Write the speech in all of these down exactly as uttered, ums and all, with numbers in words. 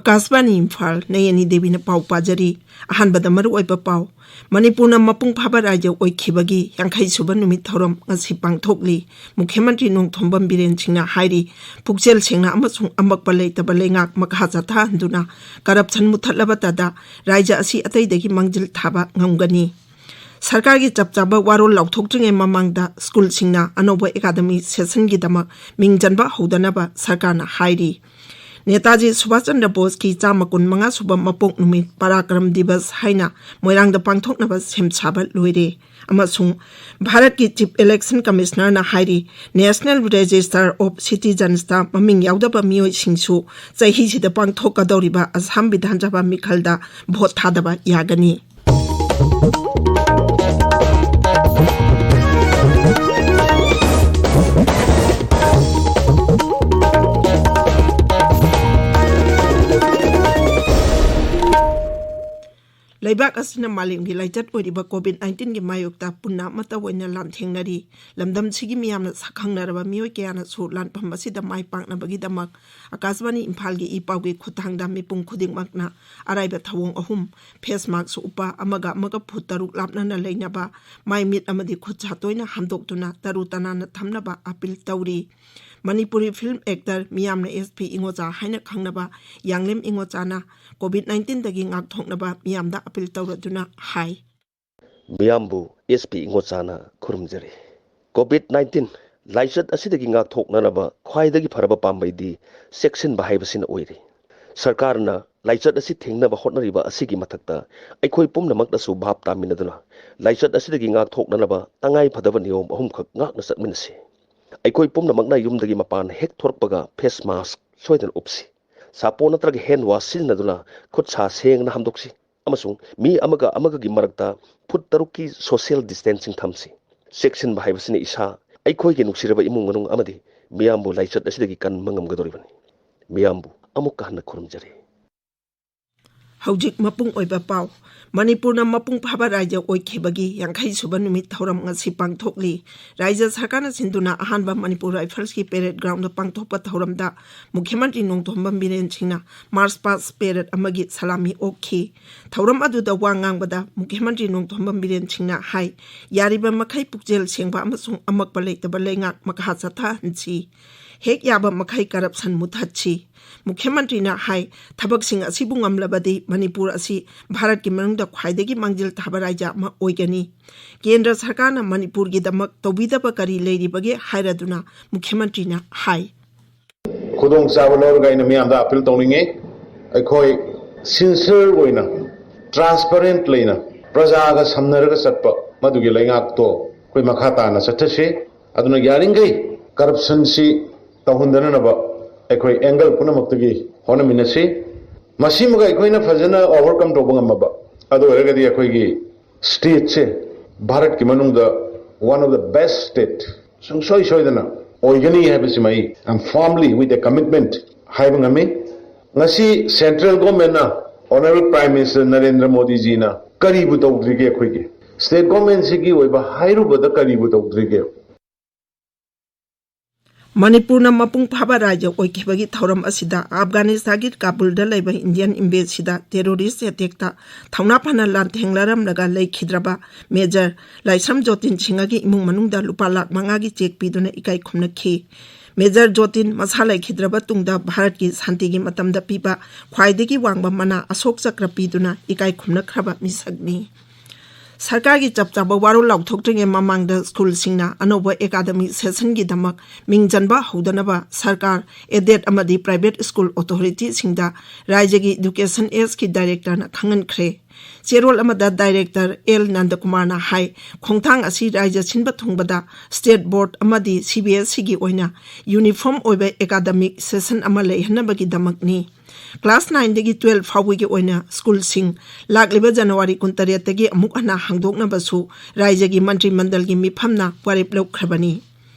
ꯑꯀꯥꯁꯕꯥꯅꯤ ꯏꯝꯐꯥꯜ, ꯅꯌꯅꯤ ꯗꯦꯕꯤꯅ ꯄꯥꯎ ꯄꯥꯖꯔꯤ꯫ ꯑꯍꯥꯟꯕꯗ ꯃꯔꯨꯑꯣꯏꯕ ꯄꯥꯎ꯫ ꯃꯅꯤꯄꯨꯔꯅ ꯃꯄꯨꯡ ꯐꯥꯕ ꯔꯥꯖ꯭ꯌ ꯑꯣꯏꯈꯤꯕꯒꯤ ꯌꯥꯡꯈꯩ ꯁꯨꯕ ꯅꯨꯃꯤꯠ ꯊꯧꯔꯝ ꯉꯁꯤ ꯄꯥꯡꯊꯣꯛꯂꯤ꯫ ꯃꯨꯈ꯭ꯌ ꯃꯟꯇ꯭ꯔꯤ ꯅꯣꯡꯊꯣꯝꯕꯝ ꯕꯤꯔꯦꯟ ꯁꯤꯡꯅ ꯍꯥꯏꯔꯤ, ꯄꯨꯛꯆꯦꯜ ꯁꯦꯡꯅ ꯑꯃꯁꯨꯡ ꯑꯃꯛꯄ ꯂꯩꯇꯕ ꯂꯩꯉꯥꯛ ꯃꯈꯥ ꯆꯠꯊꯍꯟꯗꯨꯅ ꯀꯔꯞꯁꯟ ꯃꯨꯊꯠꯂꯕꯇꯗ ꯔꯥꯖ꯭ꯌ ꯑꯁꯤ ꯑꯇꯩꯗꯒꯤ ꯃꯥꯡꯖꯤꯜ ꯊꯥꯕ ꯉꯝꯒꯅꯤ꯫ ꯁꯔꯀꯥꯔꯒꯤ ꯆꯞ ꯆꯥꯕ ꯋꯥꯔꯣꯜ ꯂꯥꯎꯊꯣꯛꯇ꯭ꯔꯤꯉꯩ ꯃꯃꯥꯡꯗ ꯁ꯭ꯀꯨꯜꯁꯤꯡꯅ ꯑꯅꯧꯕ ꯑꯦꯀꯥꯗꯃꯤ ꯁꯦꯁꯟꯒꯤꯗꯃꯛ ꯃꯤꯡ ꯆꯟꯕ ꯍꯧꯗꯅꯕ ꯁꯔꯀꯥꯔꯅ ꯍꯥꯏꯔꯤ꯫ ꯅꯦꯇꯥꯖꯤ ꯁꯨꯚꯥꯁ ꯆꯟꯗ꯭ꯔ ꯕꯣꯁꯀꯤ ꯆꯥꯝꯃ ꯀꯨꯟ ꯃꯉꯥ ꯁꯨꯕ ꯃꯄꯣꯛ ꯅꯨꯃꯤꯠ ꯄꯔꯥꯀ꯭ꯔꯝ ꯗꯤꯕꯁ ꯍꯥꯏꯅ ꯃꯣꯏꯔꯥꯡꯗ ꯄꯥꯡꯊꯣꯛꯅꯕ ꯁꯦꯝ ꯁꯥꯕ ꯂꯣꯏꯔꯦ꯫ ꯑꯃꯁꯨꯡ ꯚꯥꯔꯠꯀꯤ ꯆꯤꯐ ꯏꯂꯦꯛꯁꯟ ꯀꯃꯤꯁꯅꯔꯅ ꯍꯥꯏꯔꯤ, ꯅꯦꯁꯅꯦꯜ ꯔꯦꯖꯤꯁꯇꯔ ꯑꯣꯐ ꯁꯤꯇꯤꯖꯟꯁꯇ ꯃꯃꯤꯡ ꯌꯥꯎꯗꯕ ꯃꯤꯑꯣꯏꯁꯤꯡꯁꯨ ꯆꯍꯤꯁꯤꯗ ꯄꯥꯡꯊꯣꯛꯀꯗꯧꯔꯤꯕ ꯑꯁꯥꯝ ꯕꯤꯙꯥꯟ ꯁꯚꯥ ꯃꯤꯈꯜꯗ ꯚꯣꯠ ꯊꯥꯗꯕ ꯌꯥꯒꯅꯤ꯫ ꯂꯩꯕꯥꯛ ꯑꯁꯤꯅ ꯃꯥꯂꯦꯝꯒꯤ ꯂꯥꯏꯆꯠ ꯑꯣꯏꯔꯤꯕ ꯀꯣꯚꯤꯗ ꯅꯥꯏꯟꯇꯤꯟꯒꯤ ꯃꯥꯌꯣꯛꯇ ꯄꯨꯟꯅ ꯑꯃꯠꯇ ꯑꯣꯏꯅ ꯂꯥꯟꯊꯦꯡꯅꯔꯤ꯫ ꯂꯝꯗꯝꯁꯤꯒꯤ ꯃꯤꯌꯥꯝꯅ ꯁꯛꯈꯪꯅꯔꯕ ꯃꯤꯑꯣꯏ ꯀꯌꯥꯅꯁꯨ ꯂꯥꯟꯐꯝ ꯑꯁꯤꯗ ꯃꯥꯏ ꯄꯥꯛꯅꯕꯒꯤꯗꯃꯛ ꯑꯀꯥꯁꯕꯥꯅꯤ ꯏꯝꯐꯥꯜꯒꯤ ꯏ ꯄꯥꯎꯒꯤ ꯈꯨꯠꯊꯥꯡꯗ ꯃꯤꯄꯨꯝ ꯈꯨꯗꯤꯡꯃꯛꯅ ꯑꯔꯥꯏꯕ ꯊꯧꯑꯣꯡ ꯑꯍꯨꯝ: ꯐꯦꯁ ꯃꯥꯛꯁ ꯎꯞꯄ, ꯑꯃꯒ ꯑꯃꯒ ꯐꯨꯠ ꯇꯔꯨꯛ ꯂꯥꯞꯅꯅ ꯂꯩꯅꯕ, ꯃꯥꯏ ꯃꯤꯠ ꯑꯃꯗꯤ ꯈꯨꯠ ꯁꯥ ꯇꯣꯏꯅ ꯍꯥꯝꯗꯣꯛꯇꯨꯅ ꯇꯔꯨ ꯇꯅꯥꯟꯅ ꯊꯝꯅꯕ ꯑꯄꯤꯜ ꯇꯧꯔꯤ꯫ ꯃꯅꯤꯄꯨꯔꯤ ꯐꯤꯜꯝ ꯑꯦꯛꯇꯔ, ꯃꯤꯌꯥꯝꯅ ꯑꯦꯁ ꯄꯤ ꯏꯉꯣꯆꯥ ꯍꯥꯏꯅ ꯈꯪꯅꯕ ꯌꯥꯡꯂꯦꯝ ꯏꯉꯣꯆꯥꯅ ꯀꯣꯚꯤꯗ ꯅꯥꯏꯟꯇꯤꯟꯗꯒꯤ ꯉꯥꯛꯊꯣꯛꯅꯕ ꯃꯤꯌꯥꯝꯗ ꯑꯄꯤꯜ ꯇꯧꯔꯗꯨꯅ ꯍꯥꯏ꯫ ꯃꯤꯌꯥꯝꯕꯨ ꯑꯦꯁ ꯄꯤ ꯏꯉꯣꯆꯥꯅ ꯈꯨꯔꯨꯝꯖꯔꯤ꯫ ꯀꯣꯚꯤꯗ ꯅꯥꯏꯟꯇꯤꯟ ꯂꯥꯏꯆꯠ ꯑꯁꯤꯗꯒꯤ ꯉꯥꯛꯊꯣꯛꯅꯅꯕ ꯈ꯭ꯋꯥꯏꯗꯒꯤ ꯐꯔꯕ ꯄꯥꯝꯕꯩꯗꯤ ꯆꯦꯛꯁꯤꯟꯕ ꯍꯥꯏꯕꯁꯤꯅ ꯑꯣꯏꯔꯤ꯫ ꯁꯔꯀꯥꯔꯅ ꯂꯥꯏꯆꯠ ꯑꯁꯤ ꯊꯤꯡꯅꯕ ꯍꯣꯠꯅꯔꯤꯕ ꯑꯁꯤꯒꯤ ꯃꯊꯛꯇ ꯑꯩꯈꯣꯏ ꯄꯨꯝꯅꯃꯛꯅꯁꯨ ꯚꯥꯞ ꯇꯥꯃꯤꯟꯅꯗꯨꯅ ꯂꯥꯏꯆꯠ ꯑꯁꯤꯗꯒꯤ ꯉꯥꯛꯊꯣꯛꯅꯅꯕ ꯇꯉꯥꯏ ꯐꯗꯕ ꯅꯤꯌꯣꯝ ꯑꯍꯨꯝꯈꯛ ꯉꯥꯛꯅ ꯆꯠꯃꯤꯟꯅꯁꯤ꯫ ꯑꯩꯈꯣꯏ ꯄꯨꯝꯅꯃꯛꯅ ꯌꯨꯝꯗꯒꯤ ꯃꯄꯥꯟ ꯍꯦꯛ ꯊꯣꯔꯛꯄꯒ ꯐꯦꯁ ꯃꯥꯁꯛ ꯁꯣꯏꯗꯅ ꯎꯞꯁꯤ꯫ ꯁꯥꯄꯣꯟ ꯅꯠꯇ꯭ꯔꯒ ꯍꯦꯟ ꯋꯥꯁ ꯁꯤꯖꯤꯟꯅꯗꯨꯅ ꯈꯨꯠ ꯁꯥ ꯁꯦꯡꯅ ꯍꯥꯝꯗꯣꯛꯁꯤ ꯑꯃꯁꯨꯡ ꯃꯤ ꯑꯃꯒ ꯑꯃꯒꯒꯤ ꯃꯔꯛꯇ ꯐꯨꯠ ꯇꯔꯨꯛꯀꯤ ꯁꯣꯁꯤꯌꯦꯜ ꯗꯤꯁꯇꯦꯟꯁꯤꯡ ꯊꯝꯁꯤ꯫ ꯆꯦꯛꯁꯤꯟꯕ ꯍꯥꯏꯕꯁꯤꯅ ꯏꯁꯥ, ꯑꯩꯈꯣꯏꯒꯤ ꯅꯨꯡꯁꯤꯔꯕ ꯏꯃꯨꯡ ꯃꯅꯨꯡ ꯑꯃꯗꯤ ꯃꯤꯌꯥꯝꯕꯨ ꯂꯥꯏꯆꯠ ꯑꯁꯤꯗꯒꯤ ꯀꯟꯕ ꯉꯝꯒꯗꯧꯔꯤꯕꯅꯤ꯫ ꯃꯤꯌꯥꯝꯕꯨ ꯑꯃꯨꯛꯀ ꯍꯟꯅ ꯈꯨꯔꯨꯝꯖꯔꯤ꯫ ꯍꯧꯖꯤꯛ ꯃꯄꯨꯡ ꯑꯣꯏꯕ ꯄꯥꯎ꯫ ꯃꯅꯤꯄꯨꯔꯅ ꯃꯄꯨꯡ ꯐꯥꯕ ꯔꯥꯏꯖ꯭ꯌ ꯑꯣꯏꯈꯤꯕꯒꯤ ꯌꯥꯡꯈꯩ ꯁꯨꯕ ꯅꯨꯃꯤꯠ ꯊꯧꯔꯝ ꯉꯁꯤ ꯄꯥꯡꯊꯣꯛꯂꯤ꯫ ꯔꯥꯏꯖ꯭ꯌ ꯁꯔꯀꯥꯔꯅ ꯁꯤꯟꯗꯨꯅ ꯑꯍꯥꯟꯕ ꯃꯅꯤꯄꯨꯔ ꯔꯥꯏꯐꯜꯁꯀꯤ ꯄꯦꯔꯦꯗ ꯒ꯭ꯔꯥꯎꯟꯗ ꯄꯥꯡꯊꯣꯛꯄ ꯊꯧꯔꯝꯗ ꯃꯨꯈ꯭ꯌ ꯃꯟꯇ꯭ꯔꯤ ꯅꯣꯡꯊꯣꯝꯕꯝ ꯕꯤꯔꯦꯟ ꯁꯤꯡꯅ ꯃꯥꯔꯆ ꯄꯥꯁ ꯄꯦꯔꯦꯗ ꯑꯃꯒꯤ ꯁꯂꯥꯃꯤ ꯑꯣꯛꯈꯤ꯫ ꯊꯧꯔꯝ ꯑꯗꯨꯗ ꯋꯥ ꯉꯥꯡꯕꯗ ꯃꯨꯈ꯭ꯌ ꯃꯟꯇ꯭ꯔꯤ ꯅꯣꯡꯊꯣꯝꯕꯝ ꯕꯤꯔꯦꯟ ꯁꯤꯡꯅ ꯍꯥꯏ, ꯌꯥꯔꯤꯕ ꯃꯈꯩ ꯄꯨꯛꯆꯦꯜ ꯁꯦꯡꯕ ꯑꯃꯁꯨꯡ ꯑꯃꯛꯄ ꯂꯩꯇꯕ ꯂꯩꯉꯥꯛ ꯃꯈꯥ ꯆꯠꯊꯍꯟꯁꯤ꯫ ꯍꯦꯛ ꯌꯥꯕ ꯃꯈꯩ ꯀꯔꯞꯁꯟ ꯃꯨꯊꯠꯁꯤ꯫ ꯃꯨꯈ꯭ꯌ ꯃꯟꯇ꯭ꯔꯤꯅ ꯍꯥꯏ, ꯊꯕꯛꯁꯤꯡ ꯑꯁꯤꯕꯨ ꯉꯝꯂꯕꯗꯤ ꯃꯅꯤꯄꯨꯔ ꯑꯁꯤ ꯚꯥꯔꯠꯀꯤ ꯃꯅꯨꯡꯗ ꯈ꯭ꯋꯥꯏꯗꯒꯤ ꯃꯥꯡꯖꯤꯜ ꯊꯥꯕ ꯔꯥꯏꯖ꯭ꯌ ꯑꯃ ꯑꯣꯏꯒꯅꯤ꯫ ꯀꯦꯟꯗ꯭ꯔ ꯁꯔꯀꯥꯔꯅ ꯃꯅꯤꯄꯨꯔꯒꯤꯗꯃꯛ ꯇꯧꯕꯤꯗꯕ ꯀꯔꯤ ꯂꯩꯔꯤꯕꯒꯦ ꯍꯥꯏꯔꯗꯨꯅ ꯃꯨꯈ꯭ꯌ ꯃꯟꯇ꯭ꯔꯤꯅ ꯍꯥꯏ꯫ ꯈꯨꯗꯣꯡꯆꯥꯕ ꯂꯧꯔꯒ ꯑꯩꯅ ꯃꯤꯌꯥꯝꯗ ꯑꯄꯤꯜ ꯇꯧꯅꯤꯡꯉꯤ꯫ ꯑꯩꯈꯣꯏ ꯁꯤꯟꯁꯤꯌꯔ ꯑꯣꯏꯅ, ꯇ꯭ꯔꯥꯟꯁꯄꯔꯦꯟꯠ ꯂꯩꯅ, ꯄ꯭ꯔꯖꯥꯒ ꯁꯝꯅꯔꯒ ꯆꯠꯄ ꯃꯗꯨꯒꯤ ꯂꯩꯉꯥꯛꯇꯣ ꯑꯩꯈꯣꯏ ꯃꯈꯥ ꯇꯥꯅ ꯆꯠꯊꯁꯤ꯫ ꯑꯗꯨꯅ ꯌꯥꯔꯤꯈꯩ ꯀꯔꯞꯁꯟꯁꯤ ꯇꯧꯍꯟꯗꯅꯅꯕ ꯑꯩꯈꯣꯏ ꯑꯦꯡꯒꯜ ꯄꯨꯝꯅꯃꯛꯇꯒꯤ ꯍꯣꯠꯅꯃꯤꯟꯅꯁꯤ꯫ ꯃꯁꯤꯃꯒ ꯑꯩꯈꯣꯏꯅ ꯐꯖꯅ ꯑꯣꯚꯔꯀꯝ ꯇꯧꯕ ꯉꯝꯃꯕ, ꯑꯗꯨ ꯑꯣꯏꯔꯒꯗꯤ ꯑꯩꯈꯣꯏꯒꯤ ꯁ꯭ꯇꯦꯠꯁꯦ ꯚꯥꯔꯠꯀꯤ ꯃꯅꯨꯡꯗ one of the best state ꯁꯨꯡꯁꯣꯏ ꯁꯣꯏꯗꯅ ꯑꯣꯏꯒꯅꯤ ꯍꯥꯏꯕꯁꯤꯃ ꯑꯩ ꯌꯥꯝ firmly with a commitment ꯍꯥꯏꯕ ꯉꯝꯃꯤ꯫ ꯉꯁꯤ ꯁꯦꯟꯇ꯭ꯔꯦꯜ ꯒꯣꯔꯃꯦꯟꯅ, ꯑꯣꯅꯔꯦꯕꯜ ꯄ꯭ꯔꯥꯏꯝ ꯃꯤꯅꯤꯁꯇꯔ ꯅꯔꯦꯟꯗ꯭ꯔ ꯃꯣꯗꯤꯖꯤꯅ ꯀꯔꯤꯕꯨ ꯇꯧꯗ꯭ꯔꯤꯒꯦ? ꯑꯩꯈꯣꯏꯒꯤ ꯁ꯭ꯇꯦꯠ ꯒꯣꯔꯃꯦꯟꯁꯤꯒꯤ ꯑꯣꯏꯕ ꯍꯥꯏꯔꯨꯕꯗ ꯀꯔꯤꯕꯨ ꯇꯧꯗ꯭ꯔꯤꯒꯦ? ꯃꯅꯤꯄꯨꯔꯅ ꯃꯄꯨꯡ ꯐꯥꯕ ꯔꯥꯏꯖ꯭ꯌ ꯑꯣꯏꯈꯤꯕꯒꯤ ꯊꯧꯔꯝ ꯑꯁꯤꯗ ꯑꯐꯒꯥꯅꯤꯁꯇꯥꯟꯒꯤ ꯀꯥꯕꯨꯜꯗ ꯂꯩꯕ ꯏꯟꯗꯤꯌꯟ ꯏꯝꯕꯦꯁꯤꯗ ꯇꯦꯔꯣꯔꯤꯁ ꯑꯦꯇꯦꯛꯇ ꯊꯧꯅꯥ ꯐꯅ ꯂꯥꯟꯊꯦꯡꯅꯔꯝꯂꯒ ꯂꯩꯈꯤꯗ꯭ꯔꯕ ꯃꯦꯖꯔ ꯂꯥꯏꯁ꯭ꯔꯝ ꯖꯣꯇꯤꯟ ꯁꯤꯡꯍꯒꯤ ꯏꯃꯨꯡ ꯃꯅꯨꯡꯗ ꯂꯨꯄꯥ ꯂꯥꯈ ꯃꯉꯥꯒꯤ ꯆꯦꯛ ꯄꯤꯗꯨꯅ ꯏꯀꯥꯏ ꯈꯨꯝꯅꯈꯤ꯫ ꯃꯦꯖꯔ ꯖꯣꯇꯤꯟ ꯃꯁꯥ ꯂꯩꯈꯤꯗ꯭ꯔꯕ ꯇꯨꯡꯗ ꯚꯥꯔꯠꯀꯤ ꯁꯥꯟꯇꯤꯒꯤ ꯃꯇꯝꯗ ꯄꯤꯕ ꯈ꯭ꯋꯥꯏꯗꯒꯤ ꯋꯥꯡꯕ ꯃꯅꯥ ꯑꯁꯣꯛ ꯆꯀ꯭ꯔ ꯄꯤꯗꯨꯅ ꯏꯀꯥꯏ ꯈꯨꯝꯅꯈ꯭ꯔꯕ ꯃꯤꯁꯛꯅꯤ꯫ ꯁꯔꯀꯥꯔꯒꯤ ꯆꯞ ꯆꯥꯕ ꯋꯥꯔꯣꯜ ꯂꯥꯎꯊꯣꯛꯇ꯭ꯔꯤꯉꯩ ꯃꯃꯥꯡꯗ ꯁ꯭ꯀꯨꯜꯁꯤꯡꯅ ꯑꯅꯧꯕ ꯑꯦꯀꯥꯗꯃꯤꯛ ꯁꯦꯁꯟꯒꯤꯗꯃꯛ ꯃꯤꯡ ꯆꯟꯕ ꯍꯧꯗꯅꯕ ꯁꯔꯀꯥꯔ, ꯑꯦꯗꯦꯗ ꯑꯃꯗꯤ ꯄ꯭ꯔꯥꯏꯚꯦꯠ ꯁ꯭ꯀꯨꯜ ꯑꯣꯊꯣꯔꯤꯇꯤꯁꯤꯡꯗ ꯔꯥꯏꯖ꯭ꯌꯒꯤ ꯏꯗꯨꯀꯦꯁꯟ ꯑꯦꯖꯀꯤ ꯗꯥꯏꯔꯦꯛꯇꯔꯅ ꯈꯪꯍꯟꯈ꯭ꯔꯦ꯫ ꯆꯦꯔꯣꯜ ꯑꯃꯗ ꯗꯥꯏꯔꯦꯛꯇꯔ ꯑꯦꯜ ꯅꯟꯗꯀꯨꯃꯥꯔꯅ ꯍꯥꯏ, ꯈꯣꯡꯊꯥꯡ ꯑꯁꯤ ꯔꯥꯏꯖ꯭ꯌ ꯁꯤꯟꯕ ꯊꯨꯡꯕꯗ ꯁ꯭ꯇꯦꯠ ꯕꯣꯔꯗ ꯑꯃꯗꯤ ꯁꯤ ꯕꯤ ꯑꯦꯁ ꯏꯒꯤ ꯑꯣꯏꯅ ꯌꯨꯅꯤꯐꯣꯔꯝ ꯑꯣꯏꯕ ꯑꯦꯀꯥꯗꯃꯤꯛ ꯁꯦꯁꯟ ꯑꯃ ꯂꯩꯍꯟꯅꯕꯒꯤꯗꯃꯛꯅꯤ꯫ ꯀ꯭ꯂꯥꯁ ꯅꯥꯏꯟꯗꯒꯤ ꯇꯨꯋꯦꯜꯐ ꯐꯥꯎꯕꯒꯤ ꯑꯣꯏꯅ ꯁ꯭ꯀꯨꯜꯁꯤꯡ ꯂꯥꯛꯂꯤꯕ ꯖꯅꯋꯥꯔꯤ ꯀꯨꯟꯇꯔꯦꯠꯇꯒꯤ ꯑꯃꯨꯛ ꯍꯟꯅ ꯍꯥꯡꯗꯣꯛꯅꯕꯁꯨ ꯔꯥꯏꯖ꯭ꯌꯒꯤ ꯃꯟꯇ꯭ꯔꯤ ꯃꯟꯗꯜꯒꯤ ꯃꯤꯐꯝꯅ ꯋꯥꯔꯦꯞ ꯂꯧꯈ꯭ꯔꯕꯅꯤ꯫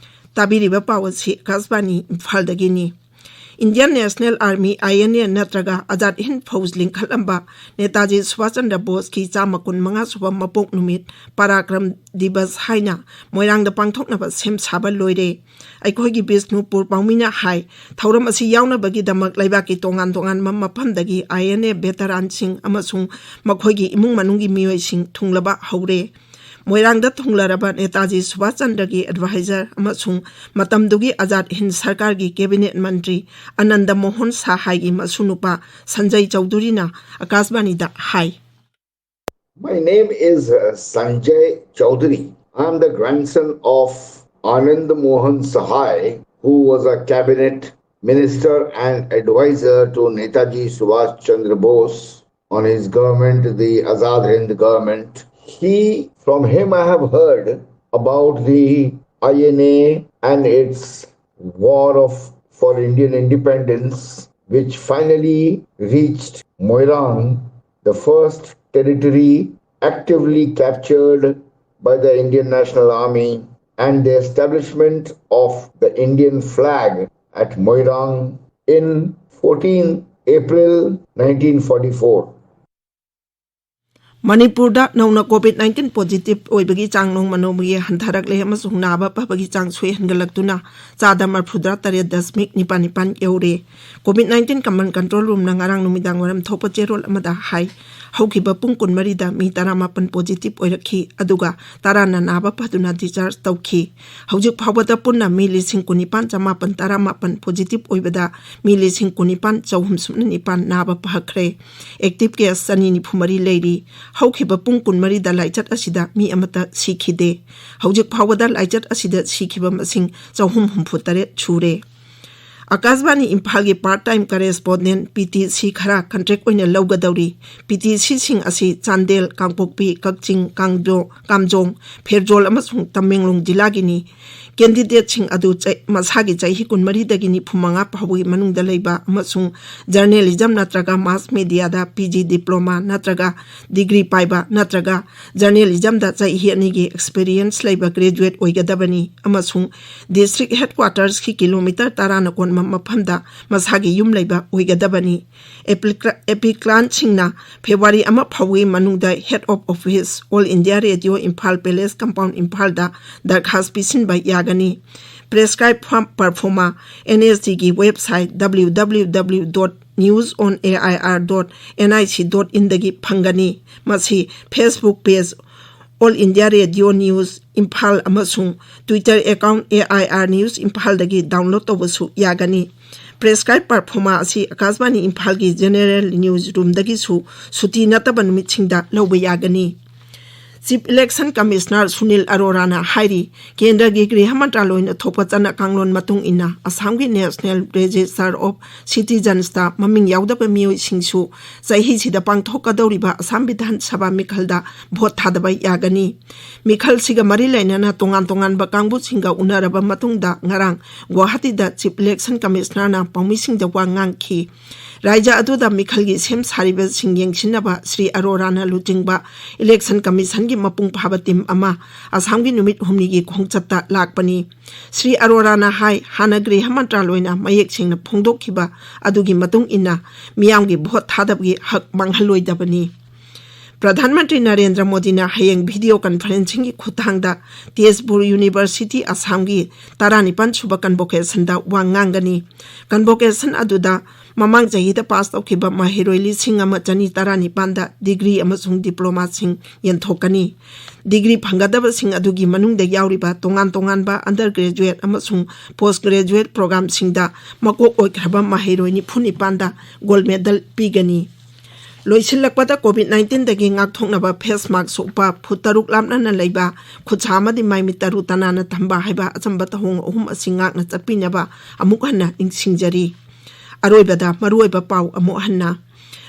ꯇꯥꯕꯤꯔꯤꯕ ꯄꯥꯎ ꯑꯁꯤ ꯑꯀꯥꯁꯕꯥꯅꯤ ꯏꯝꯐꯥꯜꯗꯒꯤꯅꯤ꯫ Indian National Army, I N A, ꯅꯠꯇ꯭ꯔꯒ ꯑꯖꯥꯗ ꯍꯤꯟꯗ ꯐꯧꯖ ꯂꯤꯡꯈꯠꯂꯝꯕ ꯅꯦꯇꯥꯖꯤ ꯁꯨꯚꯥꯁ ꯆꯟꯗ꯭ꯔ ꯕꯣꯁꯀꯤ ꯆꯥꯝꯃ ꯀꯨꯟ ꯃꯉꯥ ꯁꯨꯕ ꯃꯄꯣꯛ ꯅꯨꯃꯤꯠ, ꯄꯔꯥꯀ꯭ꯔꯝ ꯗꯤꯕꯁ ꯍꯥꯏꯅ ꯃꯣꯏꯔꯥꯡꯗ ꯄꯥꯡꯊꯣꯛꯅꯕ ꯁꯦꯝ ꯁꯥꯕ ꯂꯣꯏꯔꯦ꯫ ꯑꯩꯈꯣꯏꯒꯤ ꯕꯤꯁꯅꯨꯄꯨꯔ ꯄꯥꯎꯃꯤꯅ ꯍꯥꯏ, ꯊꯧꯔꯝ ꯑꯁꯤ ꯌꯥꯎꯅꯕꯒꯤꯗꯃꯛ ꯂꯩꯕꯥꯛꯀꯤ ꯇꯣꯉꯥꯟ ꯇꯣꯉꯥꯟꯕ ꯃꯐꯝꯗꯒꯤ I N A veteranꯁꯤꯡ ꯑꯃꯁꯨꯡ ꯃꯈꯣꯏꯒꯤ ꯏꯃꯨꯡ ꯃꯅꯨꯡꯒꯤ ꯃꯤꯑꯣꯏꯁꯤꯡ ꯊꯨꯡꯂꯕ ꯍꯧꯔꯦ꯫ ꯃꯣꯏꯔꯥꯡꯗ ꯊꯨꯡꯂꯔꯕ ꯅꯦꯇꯥꯖꯤ ꯁꯨꯚꯥꯁ ꯆꯟꯗ꯭ꯔꯒꯤ advisor ꯑꯃꯁꯨꯡ ꯃꯇꯝꯗꯨꯒꯤ ꯑꯖꯥꯗ ꯍꯤꯟꯗ ꯁꯔꯀꯥꯔꯒꯤ cabinet Mantri Anand Mohan ꯁꯍꯥꯏꯒꯤ ꯃꯁꯨꯅꯨꯄꯥ Sanjay ꯆꯧꯙꯨꯔꯤꯅ ꯑꯀꯥꯁꯕꯥꯅꯤꯗ high. My name is uh, Sanjay Chaudhary. I am the grandson of Anand Mohan Sahai, who was a cabinet minister and advisor to Netaji Subhash Chandra Bose on his government, the Azad Hind government. He, from him, I have heard about the I N A and its war of for Indian independence, which finally reached Moirang, the first territory actively captured by the Indian National Army, and the establishment of the Indian flag at Moirang in fourteen April nineteen forty-four. ꯃꯅꯤꯄꯨꯔꯗ ꯅꯧꯅ COVID nineteen positive ꯑꯣꯏꯕꯒꯤ ꯆꯥꯡ ꯅꯣꯡꯃ ꯅꯣꯡꯃꯒꯤ ꯍꯟꯊꯔꯛꯂꯦ ꯑꯃꯁꯨꯡ ꯅꯥꯕ ꯐꯕꯒꯤ ꯆꯥꯡꯁꯨ ꯍꯦꯟꯒꯠꯂꯛꯇꯨꯅ ꯆꯥꯗ ꯃꯔꯐꯨꯇꯔꯥ ꯇꯔꯦꯠ ꯗꯁꯃꯤꯛ ꯅꯤꯄꯥꯜ ꯅꯤꯄꯥꯜ ꯌꯧꯔꯦ꯫ COVID nineteen Command Control Roomꯅ ꯉꯔꯥꯡ ꯅꯨꯃꯤꯗꯥꯡ ꯋꯥꯏꯔꯝ ꯊꯣꯛꯄ ꯆꯦꯔꯣꯜ ꯑꯃꯗ ꯍꯥꯏ, ꯍꯧꯈꯤꯕ ꯄꯨꯡ ꯀꯨꯟꯃꯔꯤꯗ ꯃꯤ ꯇꯔꯥꯃꯥꯄꯜ positive ꯑꯣꯏꯔꯛꯈꯤ, ꯑꯗꯨꯒ ꯇꯔꯥꯅ ꯅꯥꯕ ꯐꯗꯨꯅ discharge ꯇꯧꯈꯤ꯫ ꯍꯧꯖꯤꯛ ꯐꯥꯎꯕꯗ ꯄꯨꯟꯅ ꯃꯤ ꯂꯤꯁꯤꯡ ꯀꯨꯟꯅꯤꯄꯥꯜ ꯆꯃꯥꯄꯜ ꯇꯔꯥꯃꯥꯄꯜ positive ꯑꯣꯏꯕꯗ ꯃꯤ ꯂꯤꯁꯤꯡ ꯀꯨꯟꯅꯤꯄꯥꯜ ꯆꯍꯨꯝ ꯁꯨꯞꯅ ꯅꯤꯄꯥꯜ ꯅꯥꯕ ꯐꯈ꯭ꯔꯦ꯫ Active case ꯆꯅꯤ ꯅꯤꯐꯨ ꯃꯔꯤ ꯂꯩꯔꯤ꯫ ꯍꯧꯈꯤꯕ ꯄꯨꯡ ꯀꯨꯟꯃꯔꯤꯗ ꯂꯥꯏꯆꯠ ꯑꯁꯤꯗ ꯃꯤ ꯑꯃꯠꯇ ꯁꯤꯈꯤꯗꯦ꯫ ꯍꯧꯖꯤꯛ ꯐꯥꯎꯕꯗ ꯂꯥꯏꯆꯠ ꯑꯁꯤꯗ ꯁꯤꯈꯤꯕ ꯃꯁꯤꯡ ꯆꯍꯨꯝ ꯍꯨꯝꯐꯨ ꯇꯔꯦꯠ ꯁꯨꯔꯦ꯫ ꯑꯀꯥꯁꯕꯥꯅꯤ ꯏꯝꯐꯥꯜꯒꯤ part time correspondent, P T C, ꯈꯔ contract ꯑꯣꯏꯅ ꯂꯧꯒꯗꯧꯔꯤ꯫ P T Cꯁꯤꯡ ꯑꯁꯤ ꯆꯥꯟꯗꯦꯜ, ꯀꯥꯡꯄꯣꯛꯄꯤ, ꯀꯛꯆꯤꯡ, ꯀꯥꯡꯖꯣ-, ꯀꯥꯝꯖꯣꯡ, ꯐꯦꯔꯖꯣꯜ ꯑꯃꯁꯨꯡ ꯇꯃꯦꯡꯂꯣꯡ ꯖꯤꯂꯥꯒꯤꯅꯤ꯫ Candidatesꯤꯡ ꯑꯗꯨ ꯆ-, ꯃꯁꯥꯒꯤ ꯆꯍꯤ ꯀꯨꯟꯃꯔꯤꯗꯒꯤ ꯅꯤꯐꯨꯃꯉꯥ ꯐꯥꯎꯕꯒꯤ ꯃꯅꯨꯡꯗ ꯂꯩꯕ ꯑꯃꯁꯨꯡ journalism ꯅꯠꯇ꯭ꯔꯒ mass mediaꯗ P G diploma ꯅꯠꯇ꯭ꯔꯒ degree ꯄꯥꯏꯕ ꯅꯠꯇ꯭ꯔꯒ journalismꯗ ꯆꯍꯤ ꯑꯅꯤꯒꯤ experience ꯂꯩꯕ graduate ꯑꯣꯏꯒꯗꯕꯅꯤ ꯑꯃꯁꯨꯡ district headquartersꯀꯤ ꯀꯤꯂꯣꯃꯤꯇꯔ ꯇꯔꯥꯅ ꯀꯣꯟꯕ ꯃꯐꯝꯗ ꯃꯁꯥꯒꯤ ꯌꯨꯝ ꯂꯩꯕ ꯑꯣꯏꯒꯗꯕꯅꯤ꯫ Applicantꯁꯤꯡꯅ February ꯑꯃ ꯐꯥꯎꯕꯒꯤ ꯃꯅꯨꯡꯗ Head of Office, All India Radio, Imphal Palace Compound, ꯏꯝꯐꯥꯜꯗ ꯗꯔꯈꯥꯁ ꯄꯤꯁꯤꯟꯕ ꯌꯥꯒꯅꯤ꯫ Prescribed form performa NSDꯒꯤ website W W W dot news on A I R dot N I C dot inꯗꯒꯤ ꯐꯪꯒꯅꯤ꯫ ꯃꯁꯤ Facebook page All India Radio News Imphal ꯑꯃꯁꯨꯡ Twitter account A I R News ꯏꯝꯐꯥꯜꯗꯒꯤ download ꯇꯧꯕꯁꯨ ꯌꯥꯒꯅꯤ꯫ Prescribed performa ꯑꯁꯤ ꯑꯀꯥꯁꯕꯥꯅꯤ ꯏꯝꯐꯥꯜꯒꯤ general news roomꯗꯒꯤꯁꯨ ꯁꯨꯇꯤ ꯅꯠꯇꯕ ꯅꯨꯃꯤꯠꯁꯤꯡꯗ ꯂꯧꯕ ꯌꯥꯒꯅꯤ꯫ Chief Election Commissioner ꯁꯨꯅꯤꯜ ꯑꯔꯣꯔꯥꯅ ꯍꯥꯏꯔꯤ, ꯀꯦꯟꯗ꯭ꯔꯒꯤ ꯒ꯭ꯔꯤꯍ ꯃꯟꯇ꯭ꯔꯥꯂꯣꯏꯅ ꯊꯣꯛꯄ ꯆꯠꯅ ꯀꯥꯡꯂꯣꯟ ꯃꯇꯨꯡ ꯏꯟꯅ ꯑꯁꯥꯝꯒꯤ National Register of Citizensꯇ ꯃꯃꯤꯡ ꯌꯥꯎꯗꯕ ꯃꯤꯑꯣꯏꯁꯤꯡꯁꯨ ꯆꯍꯤꯁꯤꯗ ꯄꯥꯡꯊꯣꯛꯀꯗꯧꯔꯤꯕ ꯑꯁꯥꯝ ꯕꯤꯙꯥꯟ ꯁꯚꯥ ꯃꯤꯈꯜꯗ ꯚꯣꯠ ꯊꯥꯗꯕ ꯌꯥꯒꯅꯤ꯫ ꯃꯤꯈꯜꯁꯤꯒ ꯃꯔꯤ ꯂꯩꯅꯅ ꯇꯣꯉꯥꯟ ꯇꯣꯉꯥꯟꯕ ꯀꯥꯡꯕꯨꯁꯤꯡꯒ ꯎꯅꯔꯕ ꯃꯇꯨꯡꯗ ꯉꯔꯥꯡ ꯒꯨꯋꯥꯍꯥꯇꯤꯗ Chief Election Commissionerꯅ ꯄꯥꯎꯃꯤꯁꯤꯡꯗ ꯋꯥ ꯉꯥꯡꯈꯤ꯫ ꯔꯥꯏꯖ꯭ꯌ ꯑꯗꯨꯗ ꯃꯤꯈꯜꯒꯤ ꯁꯦꯝ ꯁꯥꯔꯤꯕꯁꯤꯡ ꯌꯦꯡꯁꯤꯟꯅꯕ ꯁ꯭ꯔꯤ ꯑꯔꯣꯔꯥꯅ ꯂꯨꯆꯤꯡꯕ Election Commissionꯒꯤ ꯃꯄꯨꯡ ꯐꯥꯕ team ꯑꯃ ꯑꯁꯥꯝꯒꯤ ꯅꯨꯃꯤꯠ ꯍꯨꯝꯅꯤꯒꯤ ꯈꯣꯡꯆꯠꯇ ꯂꯥꯛꯄꯅꯤ꯫ ꯁ꯭ꯔꯤ ꯑꯔꯣꯔꯥꯅ ꯍꯥꯏ, ꯍꯥꯟꯅ ꯒ꯭ꯔꯤꯍ ꯃꯟꯇ꯭ꯔꯥꯂꯣꯏꯅ ꯃꯌꯦꯛ ꯁꯦꯡꯅ ꯐꯣꯡꯗꯣꯛꯈꯤꯕ ꯑꯗꯨꯒꯤ ꯃꯇꯨꯡ ꯏꯟꯅ ꯃꯤꯌꯥꯝꯒꯤ ꯚꯣꯠ ꯊꯥꯗꯕꯒꯤ ꯍꯛ ꯃꯥꯡꯍꯜꯂꯣꯏꯗꯕꯅꯤ꯫ ꯄ꯭ꯔꯙꯥꯟ ꯃꯟꯇ꯭ꯔꯤ ꯅꯔꯦꯟꯗ꯭ꯔ ꯃꯣꯗꯤꯅ ꯍꯌꯦꯡ video conferencingꯒꯤ ꯈꯨꯠꯊꯥꯡꯗ ꯇꯦꯖꯄꯨꯔ University ꯑꯁꯥꯝꯒꯤ ꯇꯔꯥꯅꯤꯄꯥꯟ ꯁꯨꯕ convocationꯗ ꯋꯥ ꯉꯥꯡꯒꯅꯤ꯫ Convocation ꯑꯗꯨꯗ ꯃꯃꯥꯡ ꯆꯍꯤꯗ pass ꯇꯧꯈꯤꯕ ꯃꯍꯩꯔꯣꯏ ꯂꯤꯁꯤꯡ ꯑꯃ ꯆꯅꯤ ꯇꯔꯥꯅꯤꯄꯥꯟꯗ degree ꯑꯃꯁꯨꯡ diplomaꯁꯤꯡ ꯌꯦꯟꯊꯣꯛꯀꯅꯤ꯫ Degree ꯐꯪꯒꯗꯕꯁꯤꯡ ꯑꯗꯨꯒꯤ ꯃꯅꯨꯡꯗ ꯌꯥꯎꯔꯤꯕ ꯇꯣꯉꯥꯟ ꯇꯣꯉꯥꯟꯕ undergraduate ꯑꯃꯁꯨꯡ post graduate programꯁꯤꯡꯗ ꯃꯀꯣꯛ ꯑꯣꯏꯈ꯭ꯔꯕ ꯃꯍꯩꯔꯣꯏ ꯅꯤꯐꯨ ꯅꯤꯄꯥꯟꯗ gold medal ꯄꯤꯒꯅꯤ꯫ ꯂꯣꯏꯁꯤꯜꯂꯛꯄꯗ, COVID nineteenꯗꯒꯤ ꯉꯥꯛꯊꯣꯛꯅꯕ face mask ꯎꯞꯄ, ꯐꯨꯠ ꯇꯔꯨꯛ ꯂꯥꯞꯅꯅ ꯂꯩꯕ, ꯈꯨꯠꯁꯥ ꯑꯃꯗꯤ ꯃꯥꯏꯃꯤꯠ ꯇꯔꯨ ꯇꯅꯥꯟꯅ ꯊꯝꯕ ꯍꯥꯏꯕ ꯑꯆꯝꯕ ꯊꯧꯑꯣꯡ ꯑꯍꯨꯝ ꯑꯁꯤ ꯉꯥꯛꯅ ꯆꯠꯄꯤꯅꯕ ꯑꯃꯨꯛ ꯍꯟꯅ ꯅꯤꯡꯁꯤꯡꯖꯔꯤ꯫ ꯑꯔꯣꯏꯕꯗ ꯃꯔꯨꯑꯣꯏꯕ ꯄꯥꯎ ꯑꯃꯨꯛ ꯍꯟꯅ꯫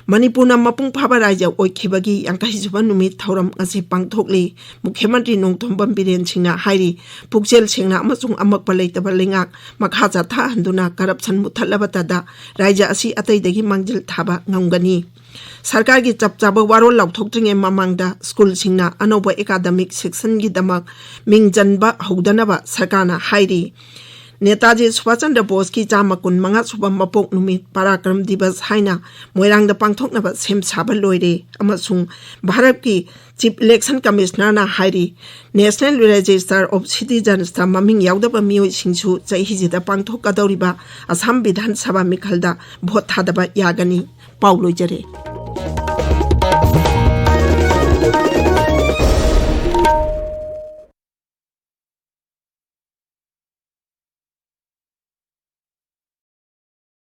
ꯃꯅꯤꯄꯨꯔꯅ ꯃꯄꯨꯡ ꯐꯥꯕ ꯔꯥꯏꯖ꯭ꯌ ꯑꯣꯏꯈꯤꯕꯒꯤ ꯌꯥꯡꯈꯩ ꯁꯨꯕ ꯅꯨꯃꯤꯠ ꯊꯧꯔꯝ ꯉꯁꯤ ꯄꯥꯡꯊꯣꯛꯂꯤ꯫ ꯃꯨꯈ꯭ꯌ ꯃꯟꯇ꯭ꯔꯤ ꯅꯣꯡꯊꯣꯝꯕꯝ ꯕꯤꯔꯦꯟ ꯁꯤꯡꯅ ꯍꯥꯏꯔꯤ, ꯄꯨꯛꯆꯦꯜ ꯁꯦꯡꯅ ꯑꯃꯁꯨꯡ ꯑꯃꯛꯄ ꯂꯩꯇꯕ ꯂꯩꯉꯥꯛ ꯃꯈꯥ ꯆꯠꯊꯍꯟꯗꯨꯅ ꯀꯔꯞꯁꯟ ꯃꯨꯠꯊꯠꯂꯕꯇꯗ ꯔꯥꯏꯖ꯭ꯌ ꯑꯁꯤ ꯑꯇꯩꯗꯒꯤ ꯃꯥꯡꯖꯤꯜ ꯊꯥꯕ ꯉꯝꯒꯅꯤ꯫ ꯁꯔꯀꯥꯔꯒꯤ ꯆꯞ ꯆꯥꯕ ꯋꯥꯔꯣꯜ ꯂꯥꯎꯊꯣꯛꯇ꯭ꯔꯤꯉꯩ ꯃꯃꯥꯡꯗ ꯁ꯭ꯀꯨꯜꯁꯤꯡꯅ ꯑꯅꯧꯕ ꯑꯦꯀꯥꯗꯃꯤꯛ ꯁꯦꯛꯁꯟꯒꯤꯗꯃꯛ ꯃꯤꯡ ꯆꯟꯕ ꯍꯧꯗꯅꯕ ꯁꯔꯀꯥꯔꯅ ꯍꯥꯏꯔꯤ꯫ ꯅꯦꯇꯥꯖꯤ ꯁꯨꯚꯥꯁ ꯆꯟꯗ꯭ꯔ ꯕꯣꯁꯀꯤ ꯆꯥꯝꯃ ꯀꯨꯟ ꯃꯉꯥ ꯁꯨꯕ ꯃꯄꯣꯛ ꯅꯨꯃꯤꯠ, ꯄꯔꯥꯀ꯭ꯔꯝ ꯗꯤꯕꯁ ꯍꯥꯏꯅ ꯃꯣꯏꯔꯥꯡꯗ ꯄꯥꯡꯊꯣꯛꯅꯕ ꯁꯦꯝ ꯁꯥꯕ ꯂꯣꯏꯔꯦ ꯑꯃꯁꯨꯡ ꯚꯥꯔꯠꯀꯤ ꯆꯤꯐ ꯏꯂꯦꯛꯁꯟ ꯀꯃꯤꯁꯅꯔꯅ ꯍꯥꯏꯔꯤ, National Register of Citizensꯇ ꯃꯃꯤꯡ ꯌꯥꯎꯗꯕ ꯃꯤꯑꯣꯏꯁꯤꯡꯁꯨ ꯆꯍꯤꯁꯤꯗ ꯄꯥꯡꯊꯣꯛꯀꯗꯧꯔꯤꯕ ꯑꯁꯥꯝ ꯕꯤꯙꯥꯟ ꯁꯚꯥ ꯃꯤꯈꯜꯗ ꯚꯣꯠ ꯊꯥꯗꯕ ꯌꯥꯒꯅꯤ꯫ ꯄꯥꯎ ꯂꯣꯏꯖꯔꯦ꯫